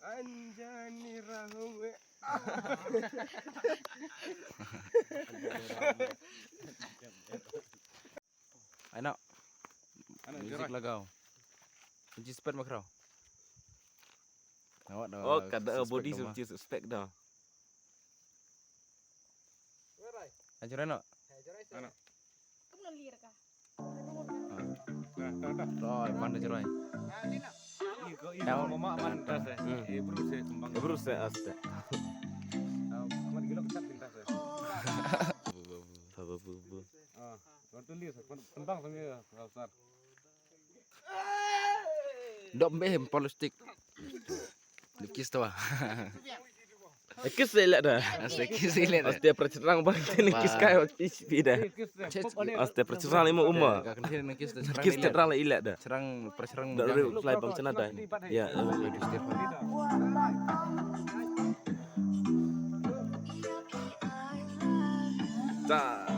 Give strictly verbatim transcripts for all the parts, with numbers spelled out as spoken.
Anjani Rahum. Ai noh. Music lagao. Kunci spek makrau. Awak dah. Oh, kada body kunci spek dah. Ajuran noh. Kum no lir ka. Roi, pan da jerai. Mama man tas eh. Ibru se tembang. Ibru se aste. Amat gilok kat pintas eh. Babu, babu. Ah, waktu lir tembang sambil besar. Dok mbeh plastik. Dikis tu ah. Kis le ila da. Aste kis le ila da. Aste percerang bang ni kis kai wat pis pi da. Aste percerang lima uma. Ka kena kena kis tu. Kis cerang le ila da. Cerang percerang. Da ri fly bang cina da. Ya. Da.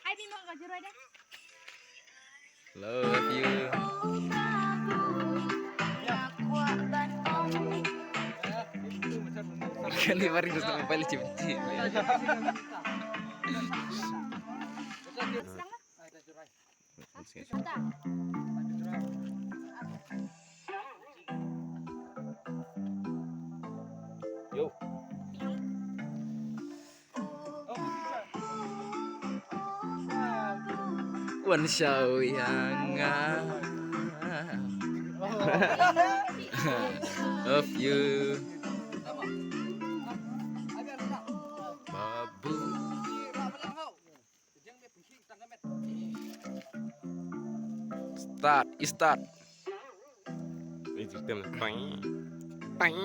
Ai bi mo ka juroi da. Love you. Kali baru tu sampai pali cipti. Yo. Wan shau yang nga. Of you. Babu. Start, start. Ini sistem. Pang. Pang.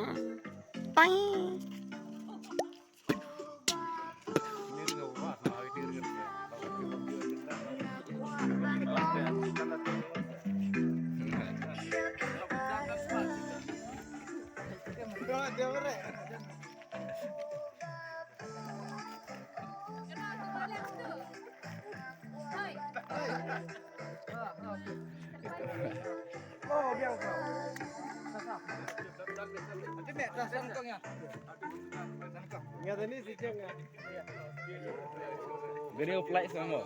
Pang. Gani flight sama.